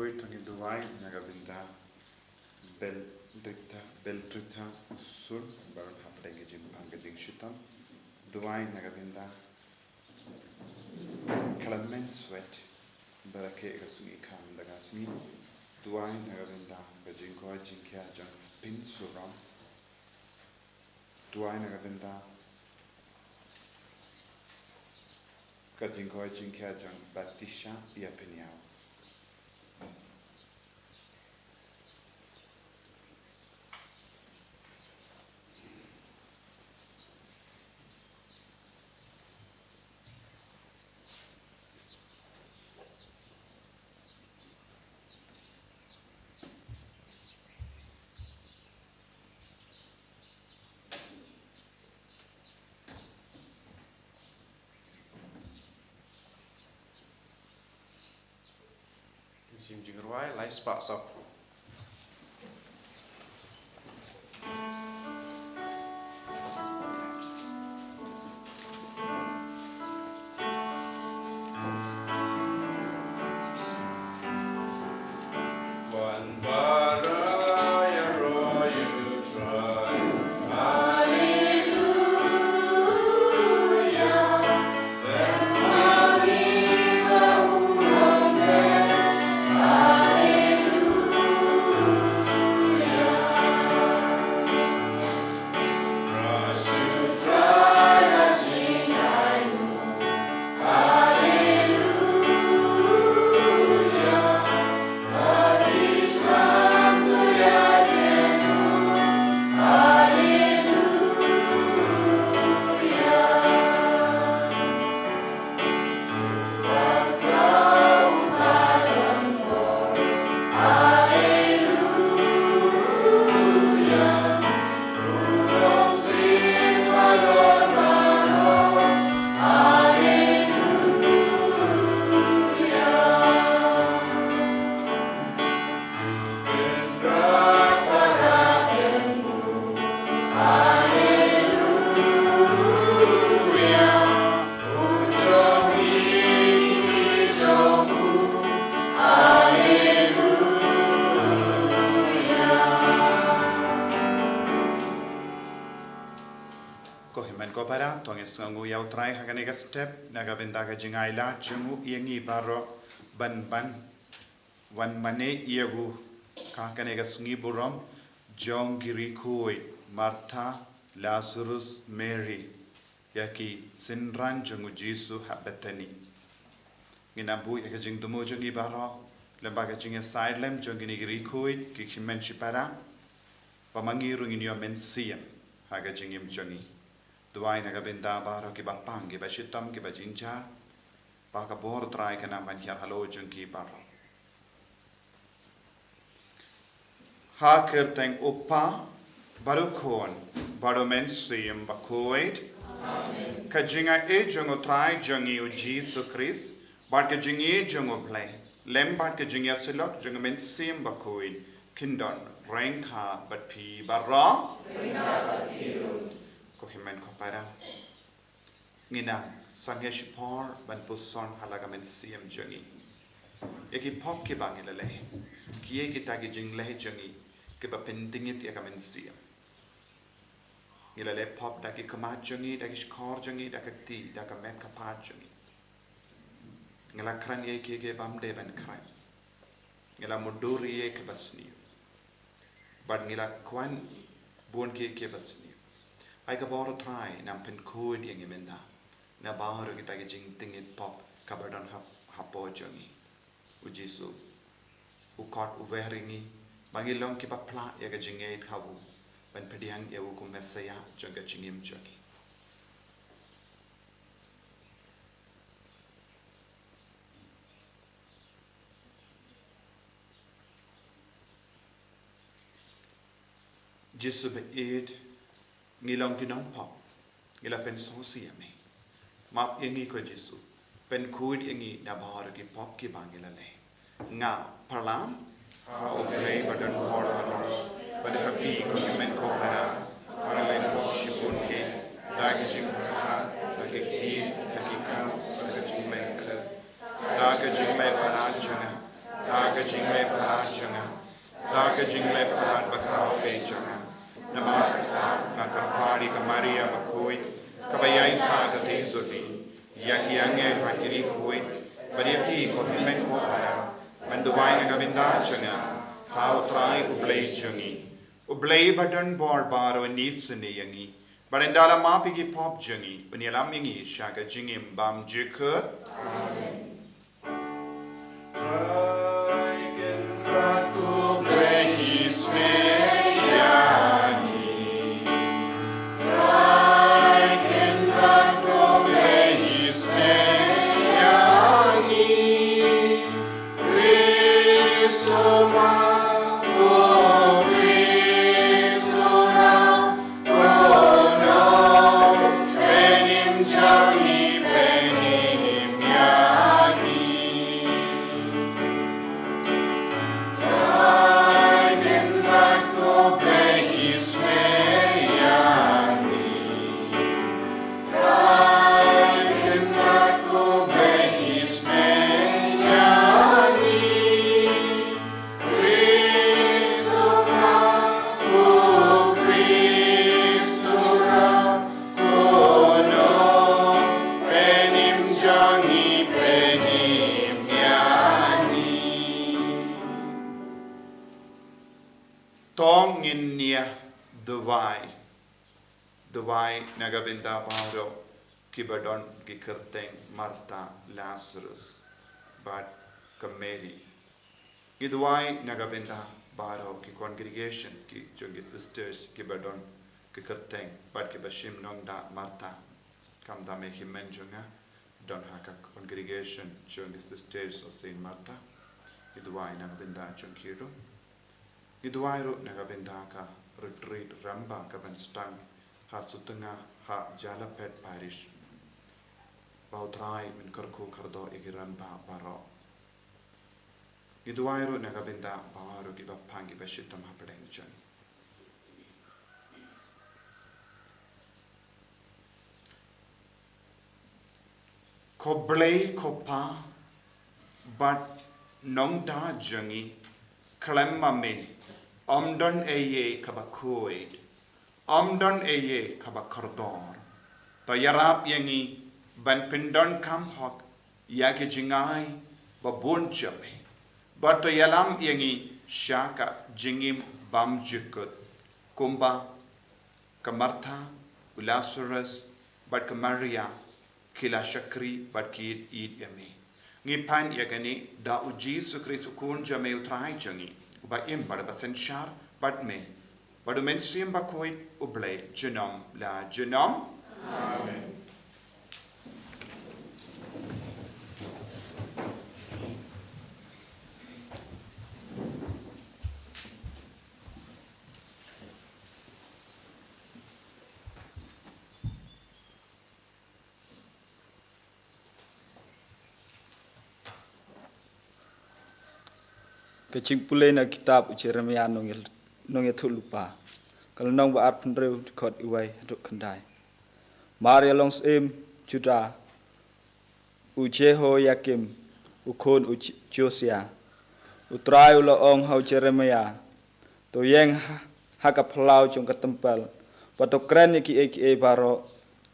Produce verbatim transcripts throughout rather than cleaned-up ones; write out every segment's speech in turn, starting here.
Oi, to ngin duwai na ka bynta Bel Drita, Bel Drita Sur, baroh hapdeng ka jingpang ka jingshitom. Duwai na ka bynta Clement Sweat, ba la keh ka sngi kham da ka sngi. Duwai na ka bynta ka jingkoit jingkhiah jong Spin Surok. Duwai na ka bynta ka jingkoit jingkhiah jong Batisha Ïapynïaw. Sim jingrwai lai spah sap. Ko hynmen ko para, to ngin sngewnguh ïa U Trai ha kane ka step, na ka bynta ka jingailad jong u ïa ngi baroh ban ban wan mane ïa u ha kane ka sngi burom jong ki rikhuid, Martha, Lazarus, Mary, ïa ki synran jong u Jisu ha Bethany. Ngin ym buh ïa ka jingthmu jong ngi baroh lyngba ka jingïasaid lem jong kine ki rikhuid, ki hynmen shipara, ba ma ngi ruh ngin ïoh mynsiem ha ka jingim jong ngi. Duwai na ka bynta baroh kiba pang, kiba shitom, kiba jynjar, ba ka bor U Trai kan nang ban hiar halor jong ki baroh. Ha ka kyrteng U Kpa bad U Khun bad U Mynsiem Bakhuid. Amen. Ka jingaiei jong U Trai jong ngi U Jisu Khrist bad ka jingïeit jong U Blei, lem bad ka jingïasyllok jong U Mynsiem Bakhuid, kin don ryngkat bad phi baroh. Ryngkat bad phi ruh. Ko hynmen ko para, ngin nang sangeh shipor ban puson ha la ka mynsiem jong ngi ïa ki pop kiba ngi la leh, kiei kita ki jingleh jong ngi kiba pyndngit ïa ka mynsiem. Ngi la leh pop da ki khmat jong ngi, da ki shkor jong ngi, da ka kti, da ka met ka phad jong ngi. Ngi la kren ïa kiei kiei bym dei ban kren. Ngi la mutdur ïa kiei kiei basniew bad ngi la kwah bun kiei kiei basniew. Ai ka bor U Trai nang pynkhuid ïa ngi mynta na baroh kita ki jingtngit pop kaba don hap hapoh jong ngi. U Jisu u khot u wer ïa ngi ba ngin long kiba pla ïa ka jingngeit ha u, ban pdiang ïa u kum Messaïah jong ka jingim jong ngi. Jisu ba ïeit, ngi long ki nongpop, ngi la pynsngewsih ïa me. Map ïa ngi ko Jisu, pynkhuid ïa ngi na baroh ki pop kiba ngi la leh. Nga pyrshang ha U Blei ba don bor baroh, bad ha phi ko hynmen ko para, ba nga la leh pop shibun, da ka jingpyrkhat, da ka ktien, da ka kam, da ka jingleh khlem, da ka jingleh palat jong nga, da ka jingleh palat jong nga, da ka jingleh palat ba khraw beit jong nga. Namar kata nga kyrpad ïa ka Maria bakhuid, kaba ïaisah ka theisotti, ïa ki angel bad ki riewkhuid, bad ïa phi ko hynmen ko para, ban duwai na ka bynta jong nga ha U Trai U Blei jong ngi. U Blei ba don bor baroh un isynei ïa ngi, bad un da la map ïa ki pop jong ngi, un ïalam ïa ngi sha ka jingim bymjukut. Amen. To ngin ïa duwai. Duwai na ka bynta baroh kiba don ki kyrteng Martha, Lazarus, bad ka Mary. Ngi duwai na ka bynta baroh ki congregation, ki jong ki sisters kiba don ki kyrteng bad kiba shim nongda Martha. Kumta me hynmen jong nga don ha ka congregation jong ki Sisters of Saint Martha. Ngi duwai na ka bynta jong ki ruh. Ngi duwai ruh na ka bynta ka retreat Ramba kaban sdang ha Sutnga ha Jalaphet Parish. Ba U Trai un kyrkhu kyrdoh ïa ki Ramba baroh. Ngi duwai ruh na ka bynta baroh kiba pang kiba shitom hapdeng jong ngi. Ko Blei ko Pa bad Nongda jong ngi, khlem ma me ym don ei ei kaba khuid, ym don ei ei kaba kordor. To ïarap ïa ngi ban pyndonkam hok ïa ki jingai ba bun jong me, bad to ïalam ïa ngi sha ka jingim bymjukut, kumba ka Martha, u Lazarus bad ka Maria ki la shakri bad ki ïeit ïa me. Ngi pan ïa kane da U Jisu Khrist U Khun jong me U Trai jong ngi, uba im bad uba synshar bad me bad U Mynsiem Bakhuid U Blei junom la junom. Amen. Ka jingpule na kitab u Jeremiah nong ïa, nong ïathuhlypa. Ka lynnong ba arphew hynriew, dkhot wei haduh khyndai. Mar ïa long syiem Judah, u Jehoiakim, u khun u J-, Josia, U Trai u la ong ha u Jeremiah, to ïeng ha, ha ka phyllaw jong ka templ, bad to kren ïa kiei kiei baroh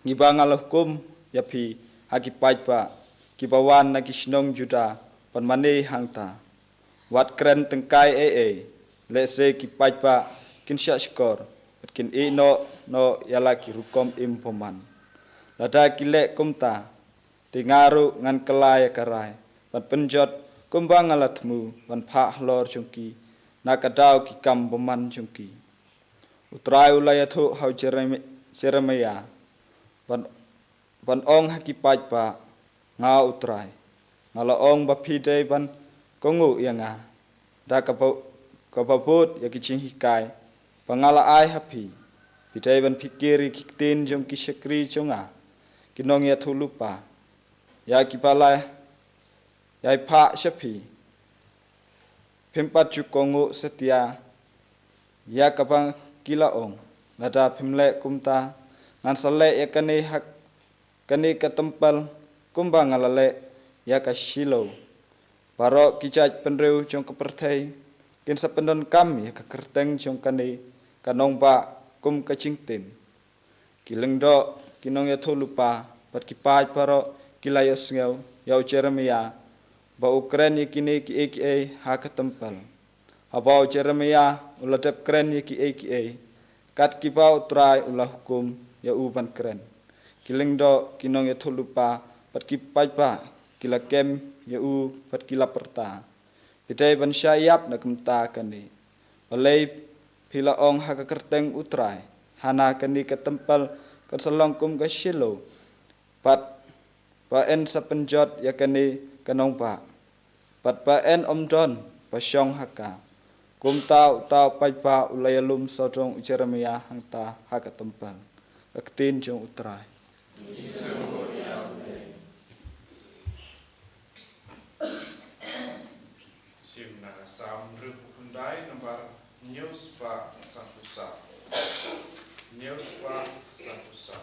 kiba nga la hukum ïa phi ha ki paidbah kiba wan na ki shnong Judah ban mane hangta. Wat kren tyngkai ei ei, lehse ki paidbah kin shah shkor bad kin ïeh noh noh ïa la ki rukom im bymman. Lada ki leh kumta, te nga ruh ngan kylla ïa ka rai ban pynjot kumba nga la thmu ban phah halor jong ki na ka daw ki kam bymman jong ki. U Trai u la ïathuh ha u Jeremi-, Jeremiah ban, ban ong ha ki paidbah, nga U Trai, nga la ong ba phi dei ban kohnguh ïa nga da kaba, kaba bud ïa ki jinghikai ba nga la ai ha phi. Phi dei ban phikir ïa ki ktien jong ki shakri jong nga, ki nong ïathuhlypa, ïa kiba la ïai phah sha phi. Phim pat ju kohnguh satia ïa kaba ki la ong. Lada phim leh kumta, ngan sa leh ïa kane ha, kane ka templ kumba nga la leh ïa ka Shiloh. Baroh ki jaitbynriew jong ka pyrthei kin sa pyndonkam ïa ka kyrteng jong kane ka nongbah kum ka jingtim. Ki lyngdoh, ki nongïathuhlypa bad ki paid baroh ki la ïohsngew ïa u Jeremiah ba u kren ïa kine kiei kiei ha ka templ. Haba u Jeremiah u la dep kren ïa kiei kiei kat kiba u Trai u la hukum ïa u ban kren, ki lyngdoh, ki nongïathuhlypa bad ki paidbah ki la kem ïa u bad ki la pyrta, "Phi dei ban shah ïap na ka bynta kane. Balei phi la ong ha ka kyrteng u Trai, 'Hana kane ka templ kan sa long kum ka Shilo, bad ba yn sa pynjot ïa kane ka nongbah, bad ba yn ym don ba shong ha ka'?" Kumta uta u paidbah u la ïalum sawdong u Jeremiah hangta ha ka templ. Ka ktien jong u Trai. Shim na ka Salm hynriewphew khyndai, nambar hynñiewspah sanphew saw. Hynñiewspah sanphew saw.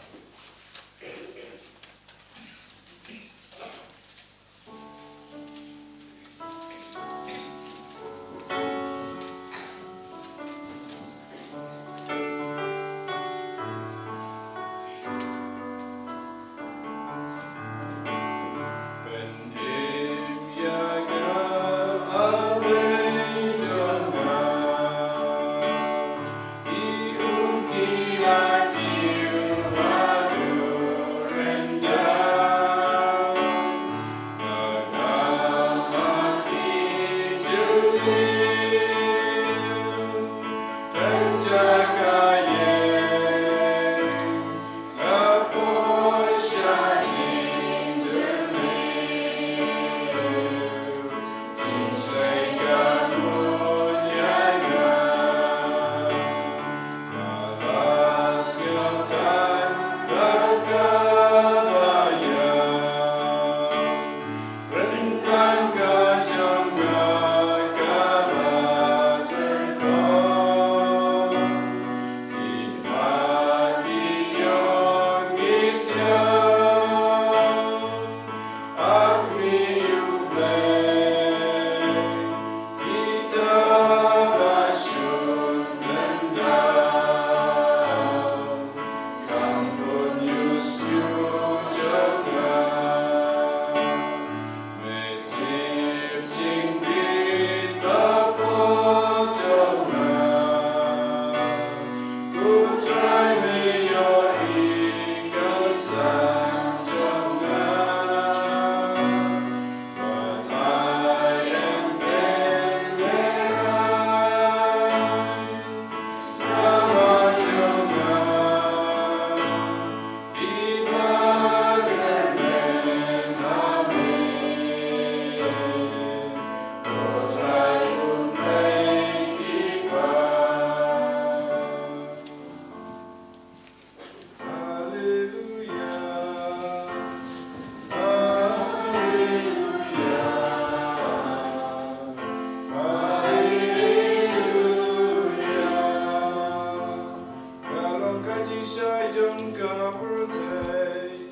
Ka long ka jingshai jong ka pyrthei.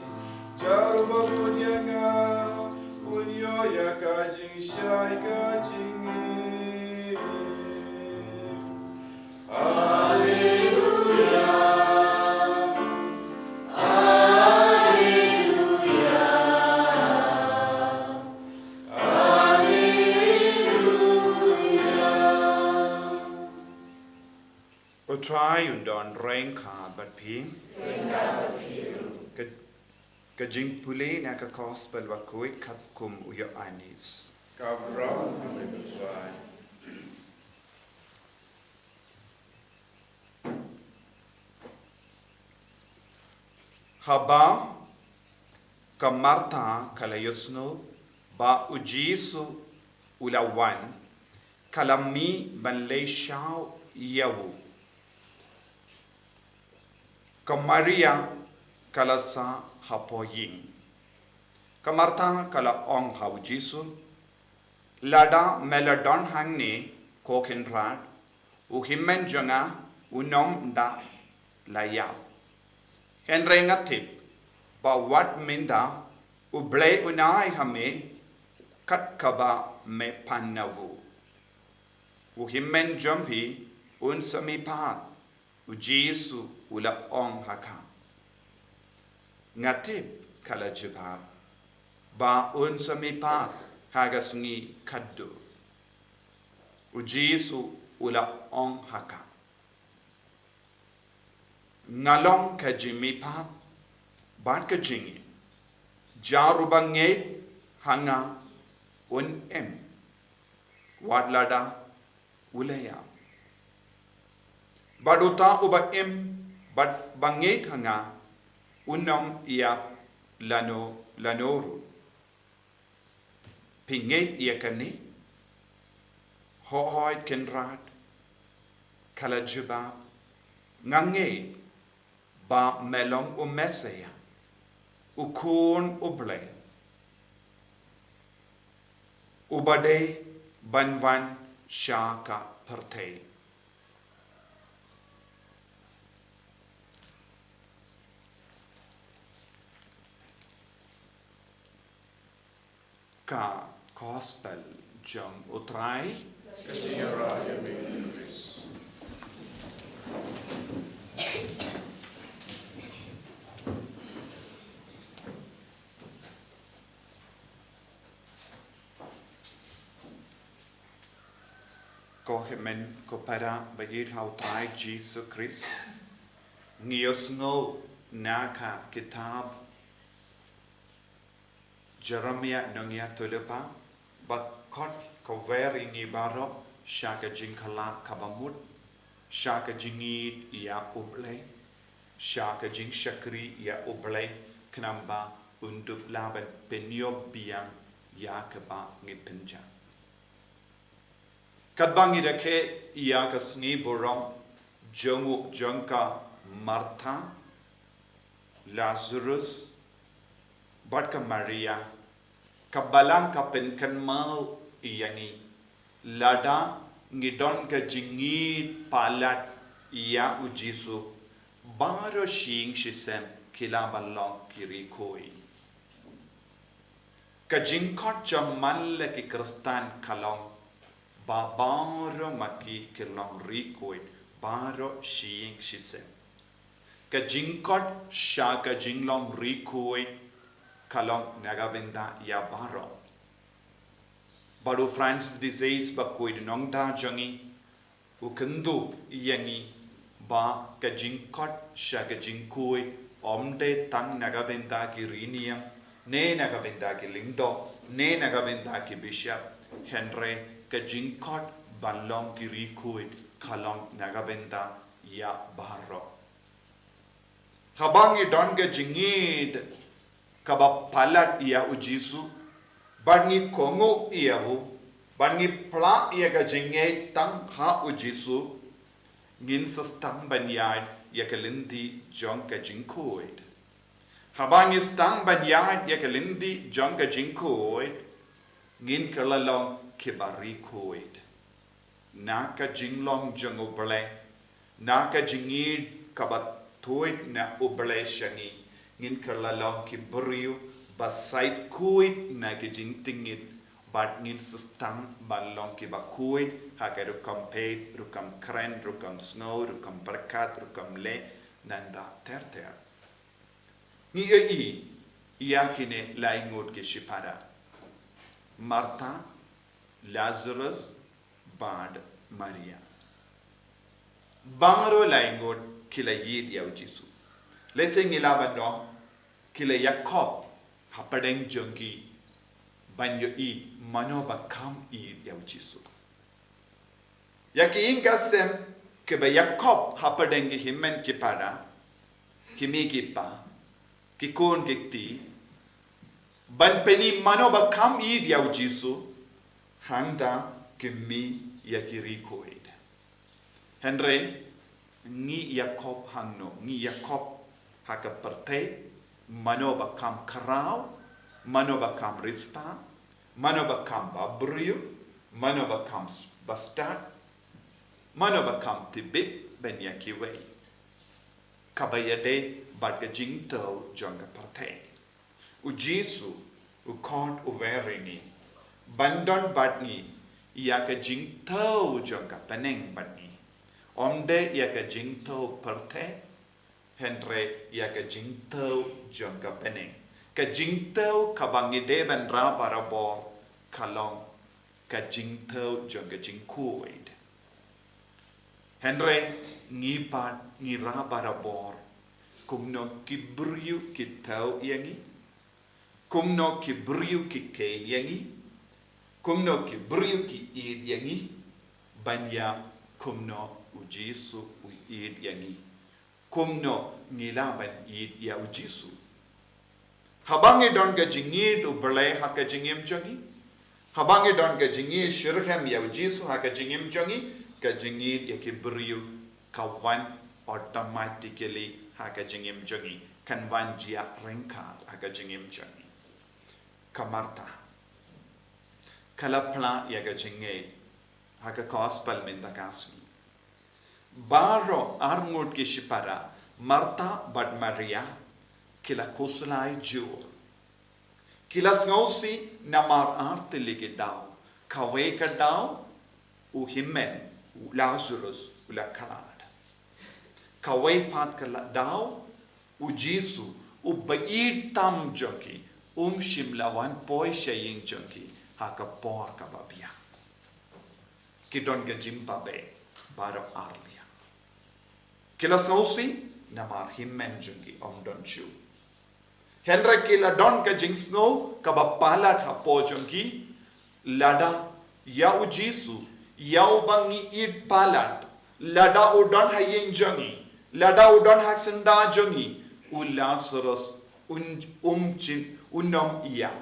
Jar uba bud ïa nga, un ïoh ïa ka jingshai ka jingim. Haleluya. Haleluya. Haleluya. U Trai un don ryngkat bad phi. Ka, ka jingpule na ka Gospel bakhuid katkum u Ïoannis. Ka burom ha me, U Trai. Haba ka Martha ka la ïohsngew ba u Jisu u la wan, ka la mih ban leit shaw ïa u. Ka Maria ka la sah hapoh ïing. Ka Martha ka la ong ha u Jisu, "Lada me la don hangne, ko Kynrad, u hynmen jong nga un ym da la ïap. Hynrei nga tip ba wat mynta U Blei un ai ha me kat kaba me pan na vu. U hynmen jong phi un sa mihpat, u Jisu u la ong ha ka. Nga tip, ka la jubab, ba un sa mihpat ha ka sngi khatduh. U Jisu u la ong ha ka. Nga long ka jingmihpat bad ka jingim. Jar uba ngeit ha nga un im, wat lada u la ïap. Bad uta uba im bad ba ngeit ha nga, un ym ïap lano lano ruh. Phi ngeit ïa kane? Hooid Kynrad, ka la jubab, nga ngeit ba me long u Messaïah, u Khun u Blei, uba dei ban wan sha ka pyrthei. Ka Gospel jong u Trai. Ko hynmen ko para ba ïeit ha u Trai Jisu Khrist, ngi ïohsngew na ka kitab Jeremiah nongïathuhlypa ba khot ka wer ïa ngi baroh sha ka jingkylla kaba mut, sha ka jingïeit ïa U Blei, sha ka jingshakri ïa U Blei, khnang ba un dup lah ban pynïoh biang ïa kaba ngi pynjah. Katba ngi rakhe ïa ka sngi burom jong u, jong ka Martha, Lazarus bad ka Maria, ka Balang ka pynkynmaw ïa ngi, lada ngi don ka jingïeit palat ïa u Jisu, baroh shi ïing shi sem ki lah ban long ki riewkhuid. Ka jingkhot jong man la ki Khristan ka long ba baroh ma ki ki long riewkhuid, baroh shi ïing shi sem. Ka jingkhot sha ka jinglong riewkhuid ka long na ka bynta ïa baroh. Bad u Francis de Sales ba khuid nongda jong ngi, u kynduh ïa ngi ba ka jingkhot sha ka jingkhuid ym dei tang na ka bynta ki riewniam, ne na ka bynta ki lyngdoh, ne na ka bynta ki bishop, hynrei ka jingkhot ban long ki riewkhuid ka long na ka bynta ïa baroh. Haba ngi don ka jingïeit kaba palat ïa u Jisu, bad ngi kohnguh ïa u, bad ngi pla ïa ka jingngeit tang ha u Jisu, ngin sa sdang ban ïaid ïa ka lynti jong ka jingkhuid. Haba ngi sdang ban ïaid ïa ka lynti jong ka jingkhuid, ngin kylla long kiba riewkhuid. Na ka jinglong jong U Blei, na ka jingïeit kaba tuid na U Blei sha ngi, ngin kylla long ki briew ba shait khuid na ki jingtngit, bad ngin sa sdang ban long kiba khuid ha ka rukom peit, rukom kren, rukom sngew, rukom pyrkhat, rukom leh, nangta ter ter. Ngi ïohi ïa kine lai ngut ki shipara: Martha, Lazarus, bad Maria. Baroh lai ngut ki la ïeit ïa u Jisu. Lehse ngi lah ban ong ki la ïakhop hapdeng jong ki ban ïohi mano ba kham ïeit ïa u Jisu. Ïa ki ïing ki sem kiba ïakhop hapdeng ki hynmen ki para, ki mei ki pa, ki khun ki kti, ban pyni mano ba kham ïeit ïa u Jisu, hangta ki mih ïa ki riewkhuid. Hynrei ngi ïakhop hangno? Ngi ïakhop ha ka pyrthei, mano ba kham khraw, mano ba kham riewspah, mano ba kham ba briew, mano ba kham bastad, mano ba kham tbit ban ïa kiwei. Kaba ïadei bad ka jingthew jong ka pyrthei. U Jisu u khot u wer ïa ngi ban don bad ngi ïa ka jingthew jong ka bneng bad ngi. Ym dei ïa ka jingthew pyrthei, hynrei ïa ka jingthew jong ka bneng. Ka jingthew kaba ngi dei ban rah barabor ka long ka jingthew jong ka jingkhuid. Hynrei ngi pat ngi rah barabor kumno ki briew ki thew ïa ngi, kumno ki briew ki kheiñ ïa ngi, kumno ki briew ki ïeit ïa ngi, ban ïa kumno U Jisu u ïeit ïa ngi, kumno ngi lah ban ïeit ïa U Jisu. Haba ngi don ka jingïeit U Blei ha ka jingim jong ngi, haba ngi don ka jingïeit shitrhem ïa U Jisu ha ka jingim jong ngi, ka jingïeit ïa ki briew ka wan automatically ha ka jingim jong ngi, kan wan jia ryngkat ha ka jingim jong ngi. Ka Martha ka la phla ïa ka jingngeit ha ka gospel mynta ka sngi. Baroh arngut ki shipara, Martha bad Maria, ki la khuslai jur. Ki la sngewsih namar ar tylli ki daw. Kawei ka daw, u hynmen, u Lazarus, u la khlad. Kawei pat ka la daw, U Jisu, u ba ïeit tam jong ki, um shym la wan poi sha ïing jong ki ha ka por kaba biang. Ki don ka jingbabe baroh ar liang. Ki la sngewsih namar hynmen jong ki ym don shuh. Hynrei ki la don ka jingsngew kaba palat hapoh jong ki, lada ïa U Jisu, ïa uba ngi ïeit palat, lada u don ha ïing jong ngi, lada u don ha syndah jong ngi, u Lazarus un, um shym, un ym ïap.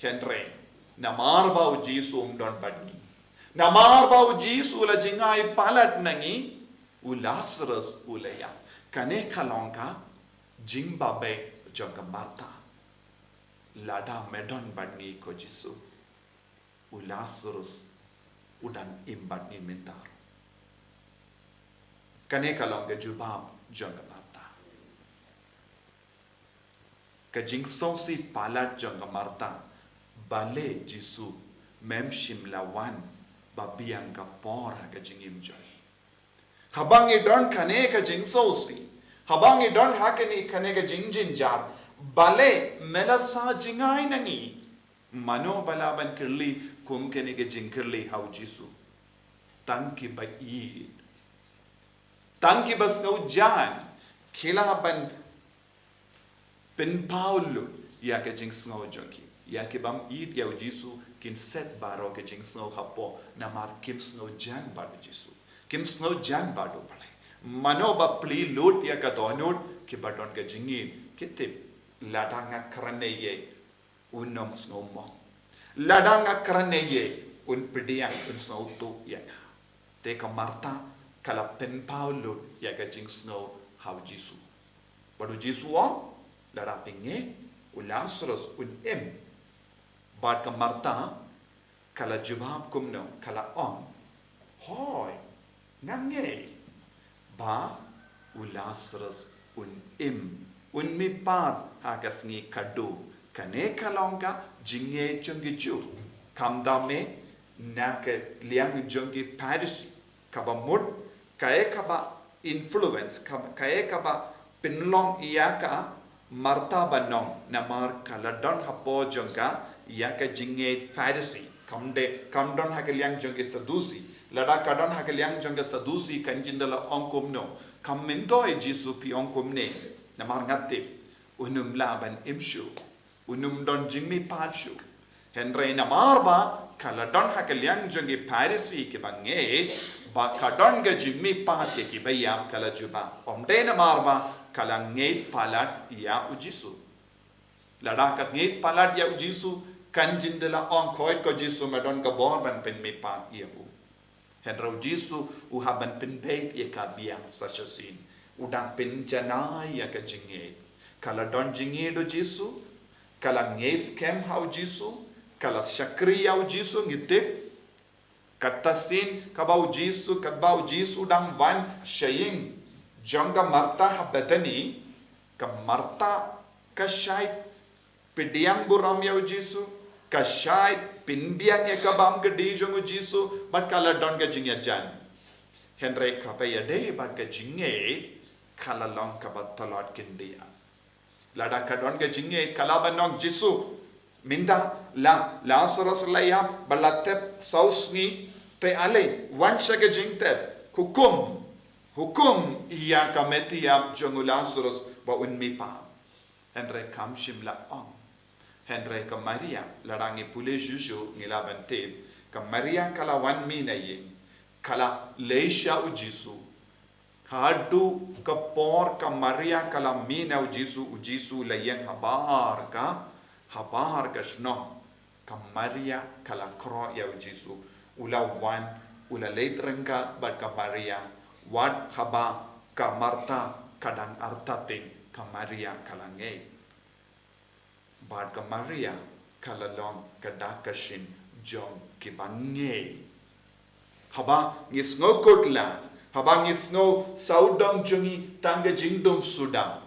Hynrei namar ba U Jisu um don bad ngi, namar ba U Jisu u la jngai palat na ngi, u Lazarus u la ïap. Kane ka long ka jingbabe jong ka Martha. Lada me don bad ngi ko Jisu, u Lazarus u dang im bad ngi mynta. Kane ka long ka jubab jong ka Martha. Ka jingsngewsih palat jong ka Martha, balei Jisu mem shym la wan ba biang ka por ha ka jingim jong ngi. Haba ngi don kane ka jingsngewsih, haba ngi don ha kane, kane ka jingjynjar, balei me la sah jngai na ngi. Mano ba lah ban kylli kum kane ka jingkylli ha U Jisu? Tang ki ba ïeit, tang ki ba sngewjan, ki lah ban pynpaw lut ïa ka jingsngew jong ki. Ïa ki bym ïeit ïa U Jisu kin set baroh ka jingsngew hapoh namar kim sngewjan bad U Jisu, kim sngewjan bad U Blei. Mano ba plie lut ïa ka dohnud? Ki ba don ka jingïeit, ki tip, lada nga kren ïa u, un ym sngew mong. Lada nga kren ïa u, un pdiang, un sngewthuh ïa nga. Te ka Martha ka la pynpaw lut ïa ka jingsngew ha U Jisu. Bad U Jisu u ong, lada phi ngeit, u Lazarus un im. Bad ka Martha ka la jubab kumno, ka la ong, hooid, nga ngeit ba u Lazarus un im, un mihpat ha ka sngi kaba duk. Kane ka long ka jingngeit jong ki Jiw, khamtam eh na ka liang jong ki Pharisi. Kaba mut, kaei kaba influence, ka, kaei kaba pynlong ïa ka Martha ban ong, namar ka la don hapoh jong ka ïa ka jingngeit Pharisi. Kam dei, kam don ha ka liang jong ki Sadusi. Lada ka don ha ka liang jong ki Sadusi kan jin da la ong kumno, kam myntoi Jisu phi ong kumne, namar nga tip un ym lah ban im shuh, un ym don jingmihpat shuh. Hynrei namar ba ka la don ha ka liang jong ki Pharisi kiba ngeit ba ka don ka jingmihpat ïa kiba ïap, ka la jubab. Ym dei namar ba ka la ngeit palat ïa U Jisu. Lada ka ngeit palat ïa U Jisu, kan jin da la ong, hooid ko Jisu, me don ka bor ban pynmihpat ïa u. Hynrei U Jisu u hap ban pynbeit ïa ka biang sa shisien. U dang pynjanai ïa ka jingngeit. Ka la don jingngeit U Jisu, ka la ngeit skhem ha U Jisu, ka la shakri ïa U Jisu, ngi tip. Kata sien kaba U Jisu, kaba U Jisu u dang wan sha ïing jong ka Martha ha Bethany, ka Martha ka shait pdiang burom ïa U Jisu, ka shait pynbiang ïa ka bam ka dih jong u Jisu, bad ka la don ka jingïajan. Hynrei kaba ïadei bad ka jingngeit, ka la long kaba tlot khyndiat. Lada ka don ka jingngeit, ka lah ban ong, Jisu, mynta la Lasarus la ïap, ba la tep saw sngi, te ale, wan sha ka jingtep, hukum, hukum ïa ka met ïap jong u Lasarus ba un mih pat. Hynrei kam shym la ong. Hynrei ka Maria, lada ngi pule shuh shuh, ngi lah ban tip, ka Maria ka la wan mih na ïing, ka la leit sha u Jisu. Haduh ka por ka Maria ka la mih na u Jisu, u Jisu la ïeng habar ka, habar ka shnong. Ka Maria ka la khroh ïa u Jisu. U la wan, u la leit ryngkat bad ka Maria. Wat haba ka Martha ka dang artatien, ka Maria ka la ngeit. Bad ka Maria ka la long ka dak ka shin jong kiba ngeit. Haba ngi sngew kut lad, haba ngi sngew sawdong jong ngi tang ka jingdum suda,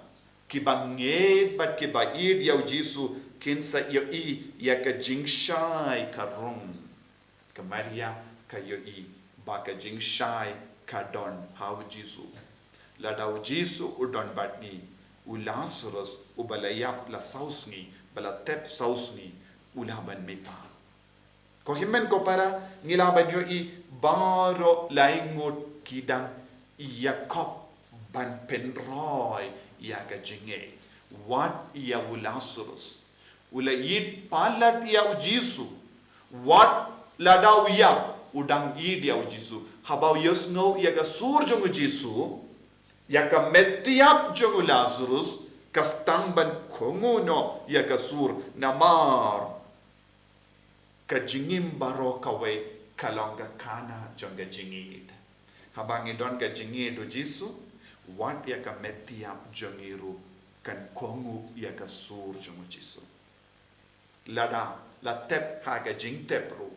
kiba ngeit bad kiba ïeit ïa u Jisu kin sa ïohi ïa ka jingshai ka rung. Ka Maria ka ïohi ba ka jingshai ka don ha u Jisu. Lada u Jisu u don bad ngi, u Lasarus uba la ïap la saw sngi, ba la tep saw sngi, u lah ban mih pat. Ko hynmen ko para, ngi lah ban ïohi baroh lai ngut ki dang ïakhop ban pynroi ïa ka jingngeit. Wat ïa u Lasarus. U la ïeit palat ïa u Jisu. Wat lada u ïap, u dang ïeit ïa u Jisu. Haba u ïohsngew ïa ka sur jong u Jisu, ïa ka met ïap jong u Lasarus, ka sdang ban kohnguh noh ïa ka sur, namar ka jingim baroh kawei ka long ka khana jong ka jingïeit. Haba ngi don ka jingïeit u Jisu, wat ïa ka met ïap jong ngi ruh kan kohnguh ïa ka sur jong u Jisu. Lada la tep ha ka jingtep ruh,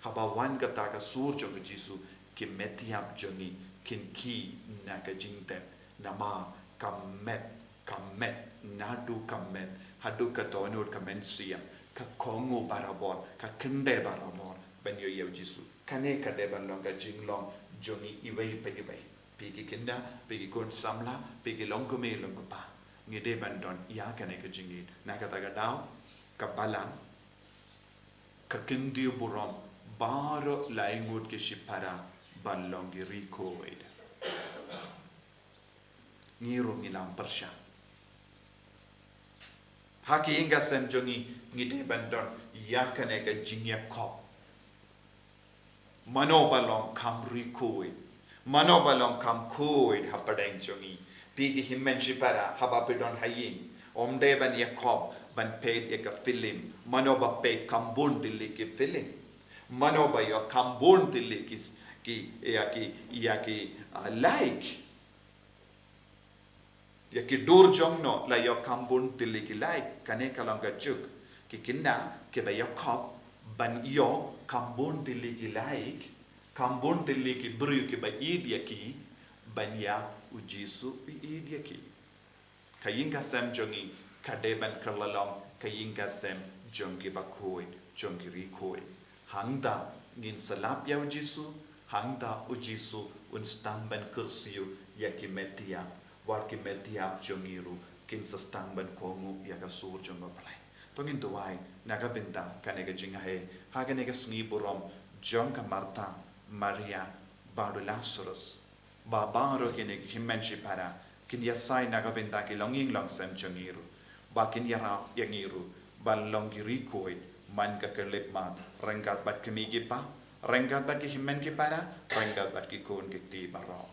haba wan kata ka sur jong u Jisu, ki met ïap jong ngi kin khih na ka jingtep, namar ka met, ka met, naduh ka met haduh ka dohnud ka mynsiem, ka kohnguh barabor, ka kynde barabor ban ïoh ïa u Jisu. Kane ka dei ban long ka jinglong jong ngi iwei pa iwei. Phi ki kynda, phi ki khun samla, phi ki longkmie longkpa, ngi dei ban don ïa kane ka jingïeit. Na kata ka daw, ka balang ka kyntiew burom baroh lai ngut ki shipara ban long ki riewkhuid. Ngi ruh ngi lam pyrshah. Ha ki ïing ka sem jong ngi, ngi dei ban don ïa kane ka jingïakhop. Mano ba long kham riewkhuid, mano ba long kham khuid hapdeng jong ngi. Phi ki hynmen shipara, haba phi don ha ïing, ym dei ban ïakhop ban peit ïa ka film. Mano ba peit kham bun tylli ki film. Mano ba ïoh kham bun tylli ki, ki, ïa ki, ïa ki, ah, like. Ïa ki dur jong no la ïoh kham bun tylli ki like, kane ka long ka juk. Ki kynda kiba ïakhop ban ïoh kham bun tylli ki like, kham bun tylli ki briew kiba ïeit ïa ki, ban ïa u Jisu u ïeit ïa ki. Ka ïing ka sem jong ngi ka dei ban kylla long ka ïing ka sem jong kiba khuid, jong ki riewkhuid. Hangta ngin sylap ïa u Jisu, hangta u Jisu un sdang ban kyrsiew ïa ki met ïap, wat ki met ïap jong ngi ruh kin sa sdang ban kohnguh ïa ka sur jong U Blei. To ngin duwai na ka bynta kane ka jingaiei ha kane ka sngi burom jong ka Martha, Maria bad u Lasarus. Ba baroh kine ki hynmen shipara kin ïasai na ka bynta ki longïing longsem jong ngi ruh. Ba kin ïarap ïa ngi ruh ban long ki riewkhuid man ka khyllipmat, ryngkat bad ki kmie ki kpa, ryngkat bad ki hynmen ki para, ryngkat bad ki khun ki kti baroh.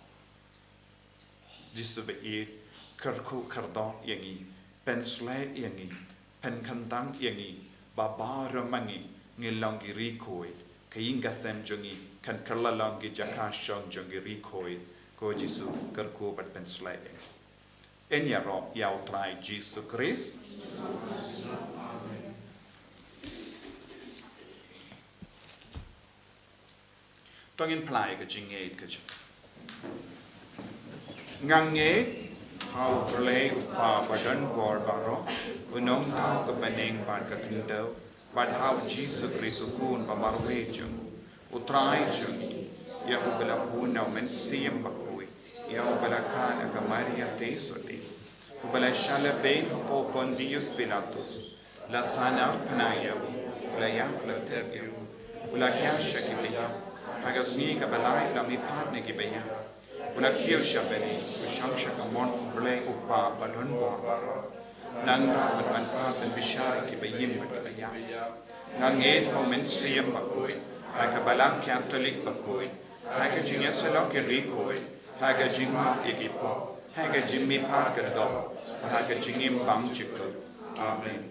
Jisu ba ïeit, kyrkhu kyrdoh ïa ngi, pynshlei ïa ngi, pynkhamtam ïa ngi, ba baroh ma ngi ngin long ki riewkhuid, ka ïing ka sem jong ngi kan kylla long ki jaka shong jong ki riewkhuid. Ko Jisu, kyrkhu bad pynshlei ïa ngi. Yn ïaroh ïa U Trai Jisu Khrist. To ngin phla ïa ka jingngeit ka jong. Nga ngeit ha U Blei U Kpa badonbor baroh, U nongthaw ka bneng bad ka khyndew, Bad ha u Jisu Khrist u Khun ba marwei jong u, u Trai jong ngi, ïa uba la bun na u Mynsiem Bakhuid, ïa uba la khad da ka Maria Theisotti, uba la shah lehbeiñ hapoh Pontius Pilatus, la sahnarphna ïa u, u la ïap, u la tep ïa u, u la thiah sha ki baïap, ha ka sngi kaba lai u la mihpat na ki baïap, u la kiew sha bneng, u shong sha ka mon U Blei U Kpa ba don bor baroh. Nangta un wan pat ban bishar ïa kiba im bad kiba ïap. Nga ngeit ha u Mynsiem Bakhuid, ha ka Balang Katholik bakhuid, ha ka jingïasyllok ki riewkhuid, ha ka jingmap ïa ki pop, ha ka jingmihpat ka doh, ha ka jingim bymjukut. Amen.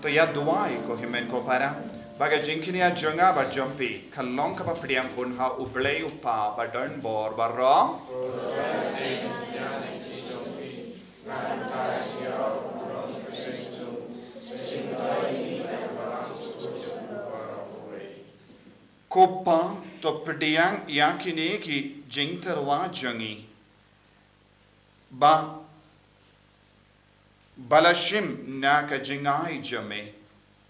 To ïa duwai ko hynmen ko para, ba ka jingkñia jong nga bad jong phi kan long kaba pdiang hun ha U Blei U Kpa ba don bor baroh. Ko Kpa, to pdiang ïa kine ki jingtyrwa jong ngi ba, ba la shim na ka jingai jong me.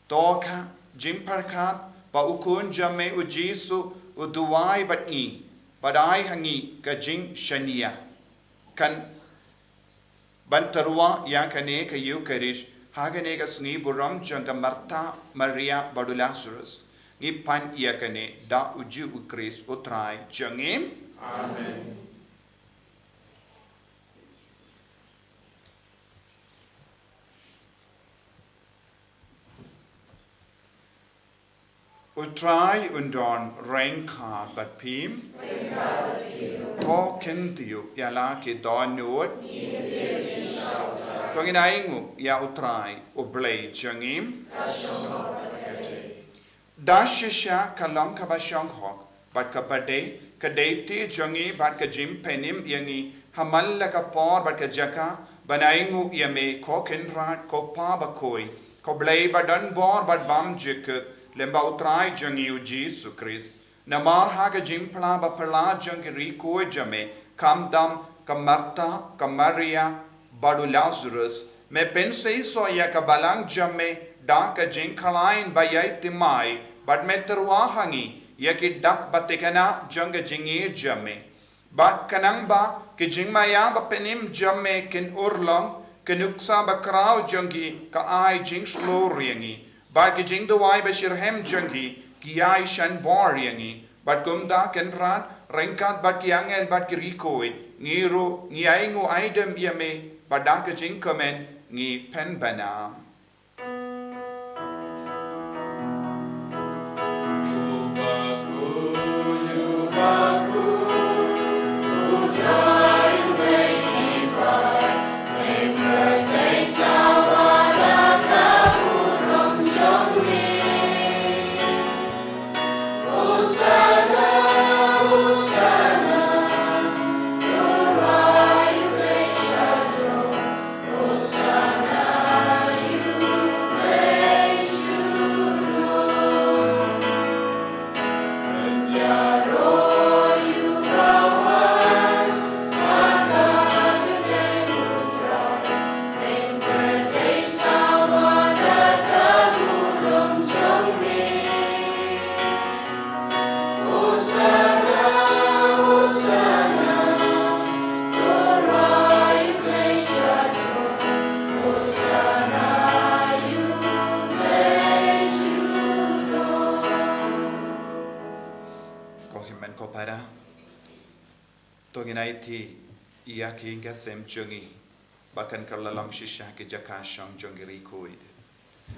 To ka jingpyrkhat ba U Khun jong me U Jisu u duwai bad ngi, bad ai ha ngi ka jingshaniah, kan ban tyrwa ïa kane ka Eucharist ha kane ka sngi burom jong ka Martha, Maria bad u Lazarus. Ngi pan ïa kane da U Jisu Khrist U Trai jong ngi. Amen. U Trai un don ryngkat bad phi. To kyntiew ïa la ki dohnud. To ngin ainguh ïa U Trai U Blei jong ngi. Da shisha ka long kaba shong hok bad kaba dei, ka dei ti jong ngi bad ka jingpynim ïa ngi ha man la ka por bad ka jaka ban ainguh ïa me, ko Kynrad, ko Pa bakhuid, ko Blei ba don bor bad bymjukut, lem bad U Trai jong ngi U Jisu Khrist. Namar ha ka jingphylla ba phylla jong ki riewkhuid jong me, khamtam ka Martha, ka Maria bad u Lazarus, me pynseisoh ïa ka balang jong me da ka jingkhlaiñ ba ïai thymmai, bad me tyrwa ha ngi ïa ki dak ba thikna jong ka jingïeit jong me. Bad khnang ba ki jingmaïa ba pynim jong me kin urlong, ka nuksa ba khraw jong ki ka ai jingshlur ïa ngi, bad ki jingduwai ba shitrhem jong ki ki ai shanbor ïa ngi. Bad kumta Kynrad, ryngkat bad ki angel bad ki riewkhuid, ngi ruh ngi ainguh aidem ïa me, Bad da ka jingkmen ngi pynbna. Ko hynmen ko para. To ngin aiti ïa ki ïing ki sem jong ngi ba kan kylla long shisha ki jaka shong jong ki riewkhuid.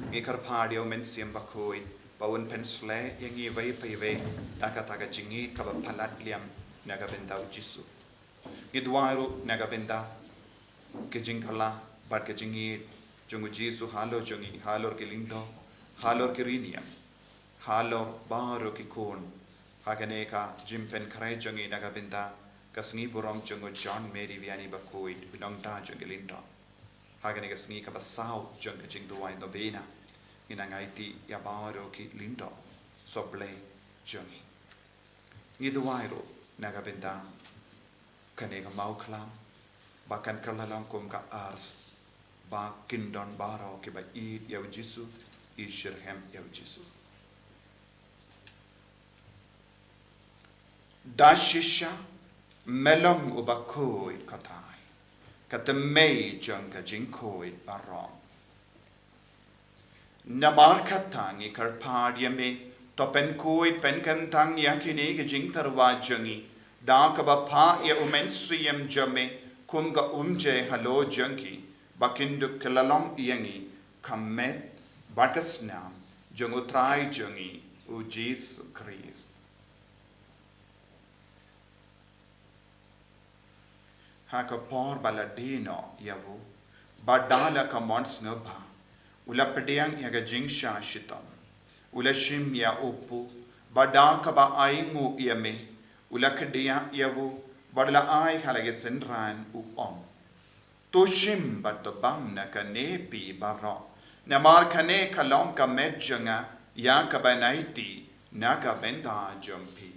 Ngi kyrpad ïa u Mynsiem Bakhuid ba un pynshlei ïa ngi iwei pa iwei da kata ka jingïeit kaba palat liam na ka bynta u Jisu. Ngi duwai ruh na ka bynta ka jingkylla bad ka jingïeit jong u Jisu halor jong ngi, halor ki lyngdoh, halor ki riewniam, halor baroh ki khun. Ha kane ka jingpynkhreh jong ngi na ka bynta ka sngi burom jong u John Mary Vianney Bakhuid, u nongda jong ki lyngdoh. Ha kane ka sngi kaba saw jong ka jingduwai nobena, ngin nang aiti ïa baroh ki lyngdoh sohblei jong ngi. Ngi duwai ruh na ka bynta kane ka mawkhlam ba kan kylla long kum ka artylli ba kin don baroh kiba ïeit ïa u Jisu, i shitrhem ïa u Jisu. Da shisha me long u bakhuid, ko Trai, ka tymmen jong ka jingkhuid baroh. Namar kata ngi kyrpad ïa me, to pynkhuid pynkyntang ïa kine ki jingtyrwa jong ngi da kaba phah ïa u Mynsiem jong me kum ka umjai halor jong ki, ba kin dup kylla long ïa ngi ka met bad ka snam jong u Trai jong ngi u Jisu Khrist. Ha ka por ba la die noh ïa u, bad da la ka mon sngewbha, u la pdiang ïa ka jingshah shitom. U la shim ïa u pud, bad da kaba ainguh ïa me, u la kdiah ïa u, bad u la ai ha la ki synran, u ong: To shim bad to bam na kane phi baroh, namar kane ka long ka met jong nga ïa kaban aiti na ka bynta jong phi.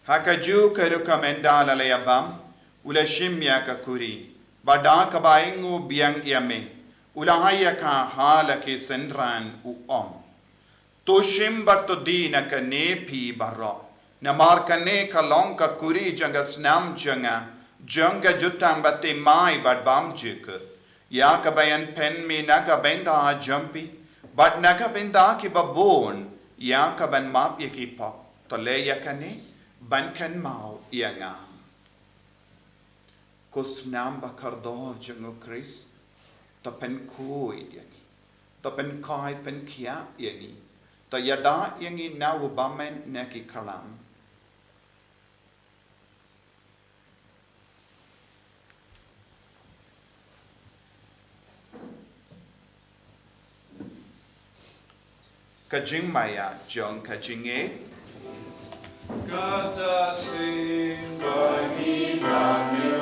Ha kajuh ka rukom ynda la ïa bam, u la shim ïa ka kuri, bad da kaba ainguh biang ïa me, u la ai ïa ka ha la ki synran, u ong: To shim bad to die na kane phi baroh, namar kane ka long ka kuri jong ka snam jong nga, jong ka jutang bathymmai bad bymjukut, ïa kaban pynmih na ka bynta jong phi bad na ka bynta ki babun, ïa kaban map ïa ki pop. To leh ïa kane ban kynmaw ïa nga. Ko snam ba kordor jong u Khrist, to pynkhuid ïa ngi, to pynkhuid pynkhiah ïa ngi, to ïada ïa ngi na u bymman na ki khlam. Ka jingmaïa jong ka jingngeit. Kata sien ba ngi bam ïa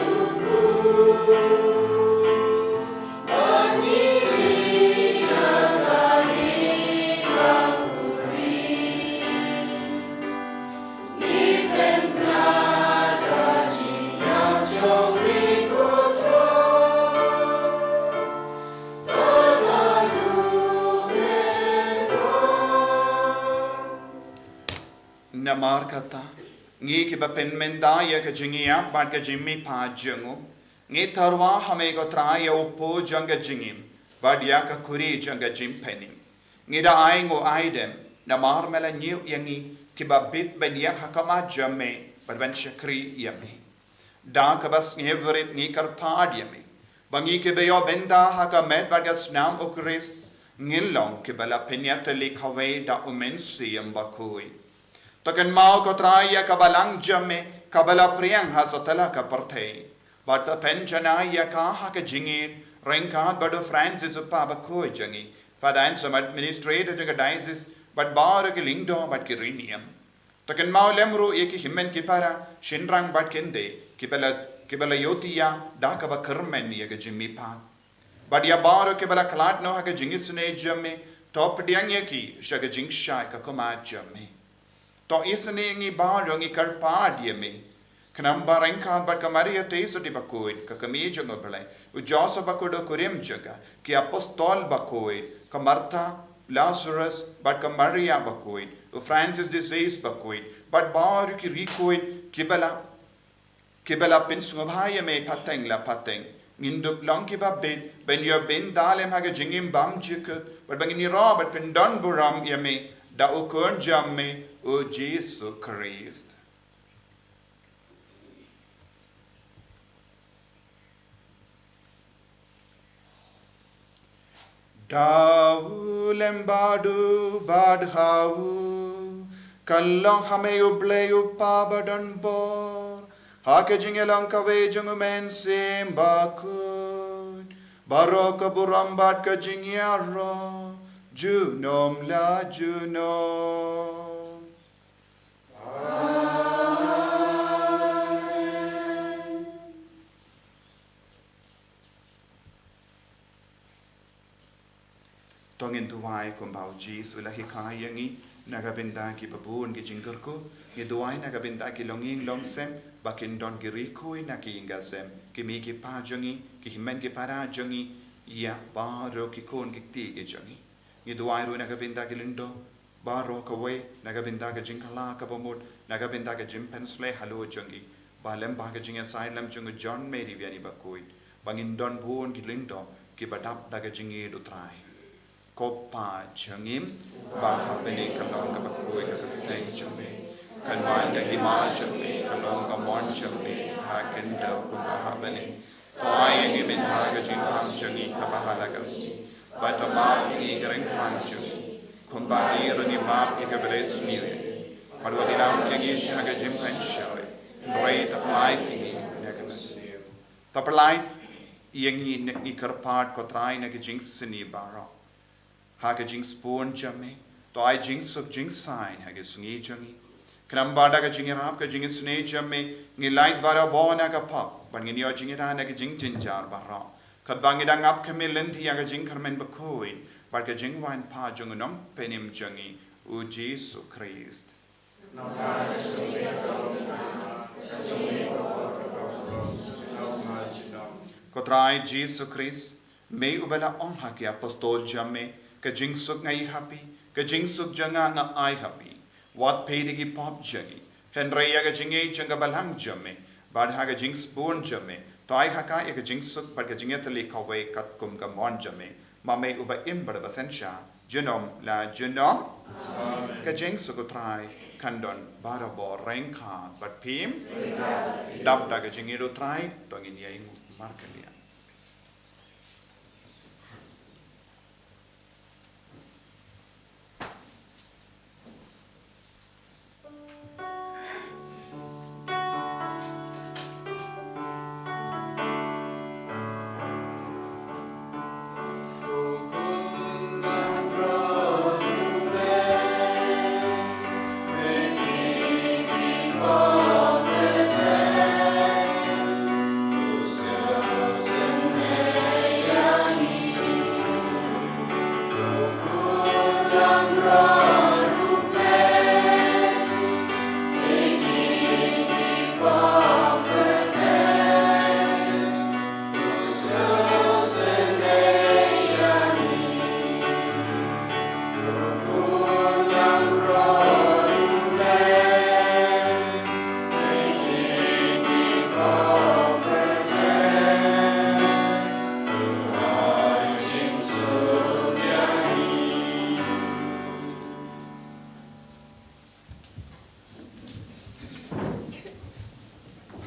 u Blei, ba ngi dei na kane ka khuri. Namar kata, Ngi kiba pynmynta ïa ka jingïap bad ka jingmihpat jong u, ngi tyrwa ha me ko Trai ïa u pud jong ka jingim bad ïa ka khuri jong ka jingpynim. Ngi da ai nguh ai dem namar me la ñiew ïa ngi kiba bit ban ïeng ha khmat jong me bad ban shakri ïa me. Da kaba sngewrit ngi kyrpad ïa me ba ngi kiba ïoh bynta ha ka met bad ka snam u Khrist ngin long kiba la pynïatylli kawei da u Mynsiem Bakhuid. To kynmaw ko Trai ïa ka balang jong me kaba la phriang ha sawtla ka pyrthei, bad to pynjanai ïa ka ha ka jingïeit ryngkat bad u Francis u Papa bakhuid jong ngi, Father Anselm administrator jong ka diocese, bad baroh ki lyngdoh bad ki riewniam. To kynmaw lem ruh ïa ki hynmen ki para, shynrang bad kynthei kiba la, kiba la ïohthiah da kaba kyrmen ïa ka jingmihpat. Bad ïa baroh kiba la khlad noh ha ka jingisynei jong me, to pdiang ïa ki sha ka jingshai ka khmat jong me. To isynei ïa ngi baroh, ngi kyrpad ïa me, khnang ba ryngkat bad ka Maria Theisotti bakhuid, ka kmie jong u Blei, u Joseph bakhuid u kurim jong ka, ki apostol bakhuid, ka Martha, Lazarus, bad ka Maria bakhuid, u Francis de Sales bakhuid, bad baroh ki riewkhuid kiba la, kiba la pynsngewbha ïa me pateng la pateng, ngin dup long kiba bit ban ïoh bynta lem ha ka jingim bymjukut, bad ba ngin ïaroh bad pyndonburom ïa me da u Khun jong me, u Jisu Khrist. Da u lem bad u bad ha u, kan long ha me U Blei U Kpa badonbor, ha ka jingïalong kawei jong u Mynsiem Bakhuid, baroh ka burom bad ka jingïaroh junom la junom. To ngin duwai kumba u Jisu u la hikai ïa ngi, na ka bynta kiba bun ki jingkyrkhu. Ngi duwai na ka bynta ki longïing longsem, ba kin don ki riewkhuid na ki ïing ki sem, ki mei ki pa jong ngi, ki hynmen ki para jong ngi, ïa baroh ki khun ki kti ki jong ngi. Ngi duwai ruh na ka bynta ki lyngdoh baroh kawei, na ka bynta ka jingkylla kaba mut, na ka bynta ka jingpynshlei halor jong ngi, ba lem bad ka jingïasaid lem jong u John Mary Vianney bakhuid, ba ngin don bun ki lyngdoh kiba dap da ka jingïeit u Trai. Ko Pa jong ngi, uba ha bneng, ka long kaba khuid ka kyrteng jong me. Kan wan ka hima jong me, ka long ka mon jong me ha ka khyndew kumba ha bneng. To ai ïa ngi mynta ka jingpang jong ngi kaba ha la ka sngi, bad to map ïa ngi ki ryngkang jong ngi, kumba ngi ruh ngi map ïa kiba ïasniew ïa ngi. Bad wat ïalam ïa ngi sha ka jingpynshoi, hynrei to pyllait ïa ngi na ka mynsiem. To pyllait ïa ngi, ngi kyrpad ko Trai, na ka jingsniew baroh, ha ka jingsbun jong me. To ai jingsuk jingsaiñ ha ka sngi jong ngi, khnang ba da ka jingïarap ka jingisynei jong me, ngin lait barabor na ka pop, bad ngin ïoh jingïada na ka jingjynjar baroh, katba ngi dang ap khmih lynti ïa ka jingkyrmen bakhuid bad ka jingwan pat jong u Nongpynim jong ngi, u Jisu Khrist. Ko Trai Jisu Khrist, me uba la ong ha ki apostol jong me, ka jingsuk nga ai ha phi, ka jingsuk jong nga nga ai ha phi. Wat peit ïa ki pop jong ngi, hynrei ïa ka jingïeit jong ka balang jong me, bad ha ka jingsbun jong me, to ai ha ka ïa ka jingsuk bad ka jingïatylli kawei katkum ka mon jong me, ma me uba im bad uba synshar junom la junom. Amen. Ka jingsuk u Trai kan don barabor ryngkat bad phi. Dap da ka jingïeit u Trai, to ngin ïainguh markylliang.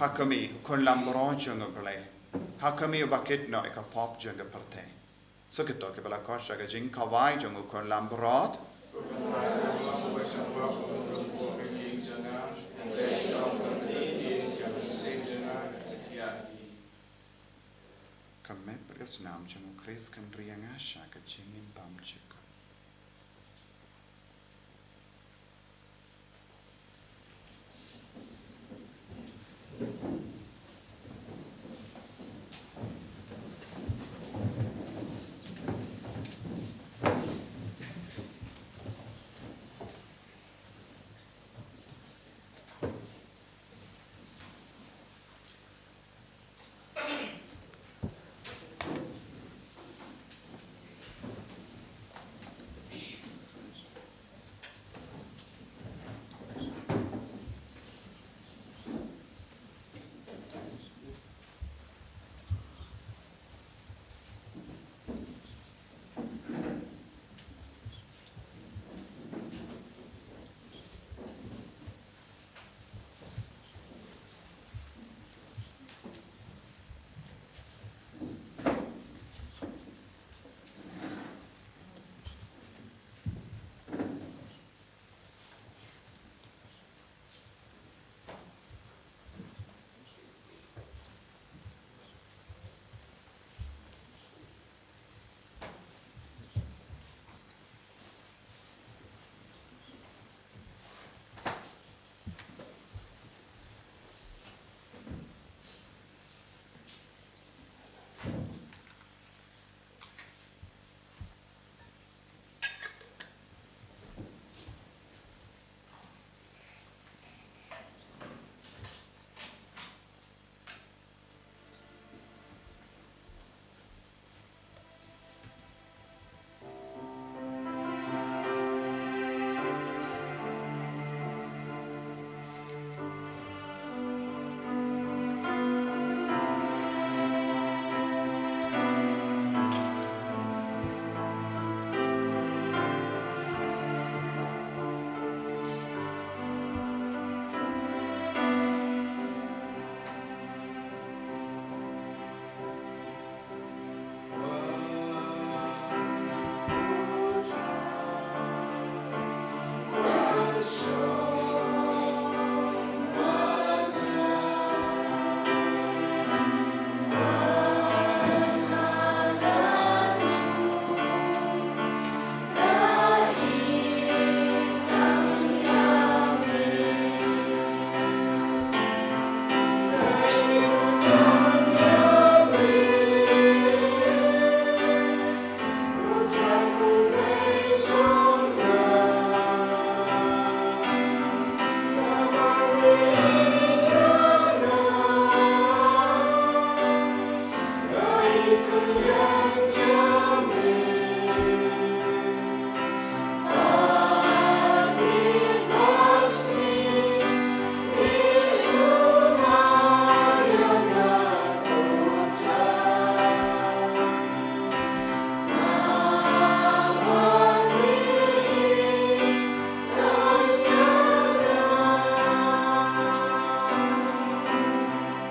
Hakhmih, u khun lambrot jong u Blei. Hakhmih ba kit noh ïa ka pop jong ka pyrthei. Sa kito kiba la koit sha ka jingkhawai jong u khun lambrot. Ka met bad ka snam jong u Khrist kan ri ïa nga sha ka jingim bymjukut.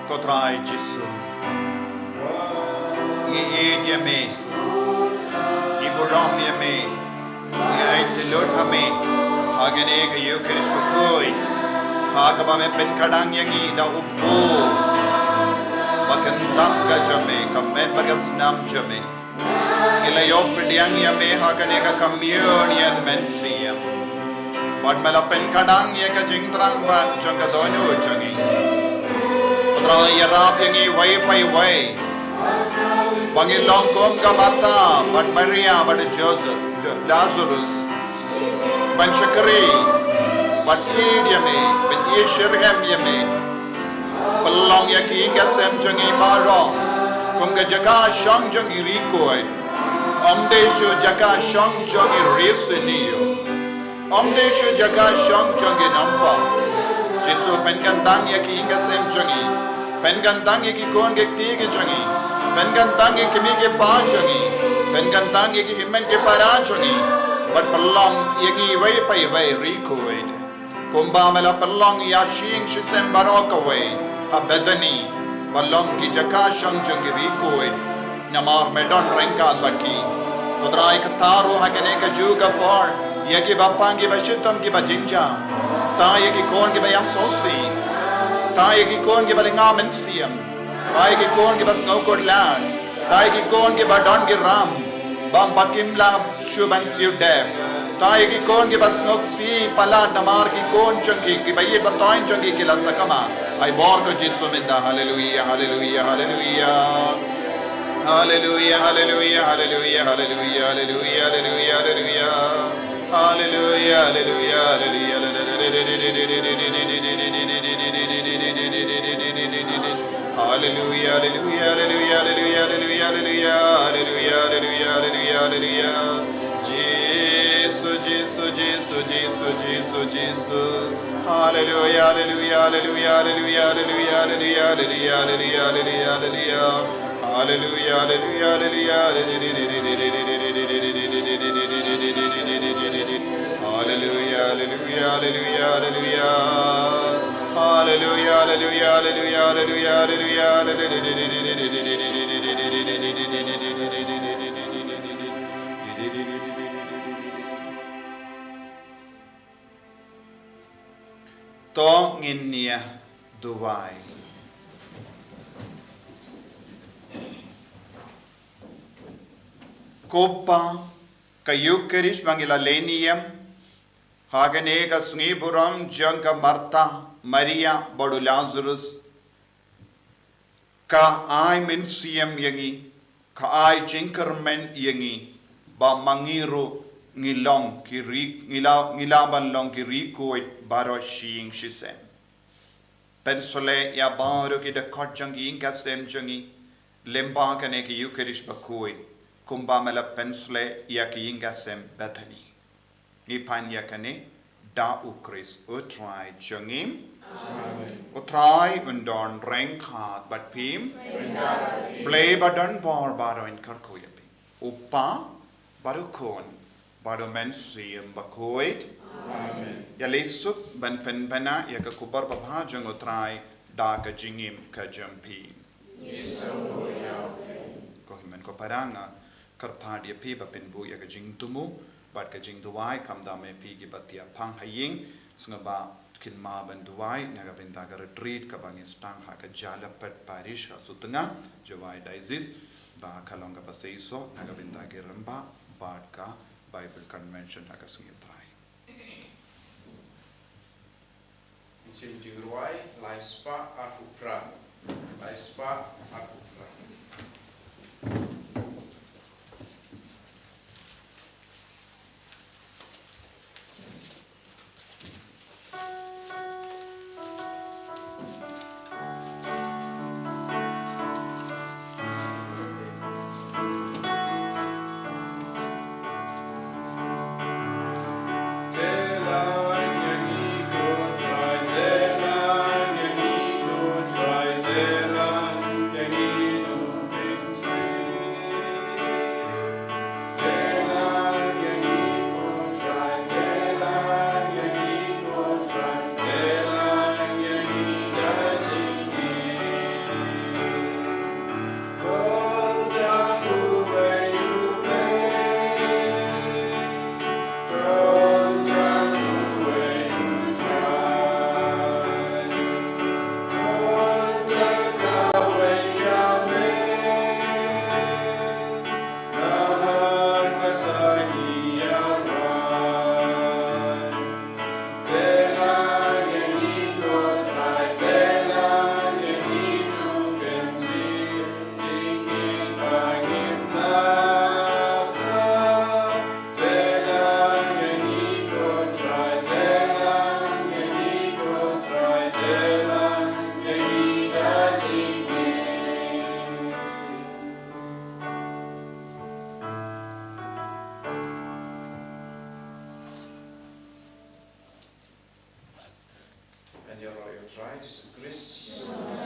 Ko Trai Jisu, ngi ïeit ïa me, ngi burom ïa me, ngi aiti lut ha me ha kane ka Ïukharist bakhuid, ha kaba me pynkhdang ïa ngi da u bor ba kyntang ka jong me, ka met bad ka snam jong me. Ngi la ïoh pdiang ïa me ha kane ka communion mynsiem. Bad me la pynkhdang ïa ka jingthrang ban jong ka dohnud jong ngi. Ko Trai, ïarap ïa ngi iwei pa iwei ba ngin long kum ka Martha bad Maria bad Joseph, Lazarus. Ban shakri, ban ïeit ïa me, ban ïeit shitrhem ïa me. Pynlong ïa ki ïing ki sem jong ngi baroh kum ka jaka shong jong ki riewkhuid. Ym dei shuh jaka shong jong ki riewsniew. Ym dei shuh jaka shong jong ki nongpop. Jisu, pynkyntang ïa ki ïing ki sem jong ngi. Pynkyntang ïa ki khun ki kti ki jong ngi. Pynkyntang ïa ki kmie ki kpa jong ngi. Pynkyntang ïa ki hynmen ki para jong ngi. Bad pynlong ïa ngi iwei pa iwei riewkhuid, kumba me la pynlong ïa shi ïing shi sem baroh kawei. ha Bethany, ba long ki jaka shong jong ki riewkhuid, namar me don ryngkat bad ki. U Trai, kata ruh ha kane kajuh ka por, ïa kiba pang, kiba shitom, kiba jynjar, kata ïa ki khun kiba ïam sngewsih, kata ïa ki khun kiba lynga mynsiem, kata ïa ki khun kiba sngew khuslai, kata ïa ki khun kiba don ki ram, bad ba kim lah shuh ban siew dep, kata ïa ki khun kiba sngewsih palat namar ki khun jong ki, kiba ïeit ba thoiñ jong ki ki la sakma. Ai bor ko Jisu mynta. Haleluia, haleluia, haleluia. Haleluia, haleluia, haleluia, haleluia, haleluia, haleluia, haleluia. Haleluia, haleluia, haleluia, haleluia. Haleluia, haleluia, haleluia, haleluia, haleluia, haleluia, haleluia, haleluia, haleluia, haleluia. Jisu, Jisu, Jisu, Jisu, Jisu, Jisu. Haleluia, haleluia, haleluia, haleluia, haleluia, haleluia, haleluia, haleluia, haleluia. Haleluia, haleluia, haleluia. Haleluia, haleluia, haleluia, haleluia. Haleluia, haleluia, haleluia, haleluia, haleluia, haleluia. To ngin ïa duwai. Ko Pa, ka Eucharist ba ngi la leh ne ïam ha kane ka sngi burom jong ka Martha, Maria bad u Lazarus, ka ai mynsiem ïa ngi, ka ai jingkyrmen ïa ngi, ba ma ngi ruh ngi long ki ri, ngi lah, ngi lah ban long ki riewkhuid baroh shi ïing shi sem. Pynshlei ïa baroh ki dkhot jong ki ïing ki sem jong ngi lyngba kane ka Eucharist bakhuid, kumba me la pynshlei ïa ka ïing ka sem Bethany. Ngi pan ïa kane da U Khrist U Trai jong ngi. Amen. U Trai un don ryngkat bad phi. Blei ba don bor baroh un kyrkhu ïa phi. U Pa, bad u Khun, bad u Mynsiem Bakhuid. Amen. Ïa leit suk ban pynbna ïa ka khubor babha jong U Trai da ka jingim ka jong phi. Ko hynmen ko para, nga kyrpad ïa phi ba phin buh ïa ka jingthmu bad ka jingduwai, khamtam ïa phi kiba thiah phang ha ïing, sngewbha kynmaw ban duwai na ka bynta ka retreat kaba ngi sdang ha ka Jaiñtia Parish ha Sutnga, Jowai Diocese, ba ka long kaba seisoh na ka bynta ki rangbah bad ka Bible Convention ha ka sngi U Trai. Jingduwai, lai spah arphew phra. Lai spah arphew phra. Yn ïaroh ïa U Trai Jisu Khrist.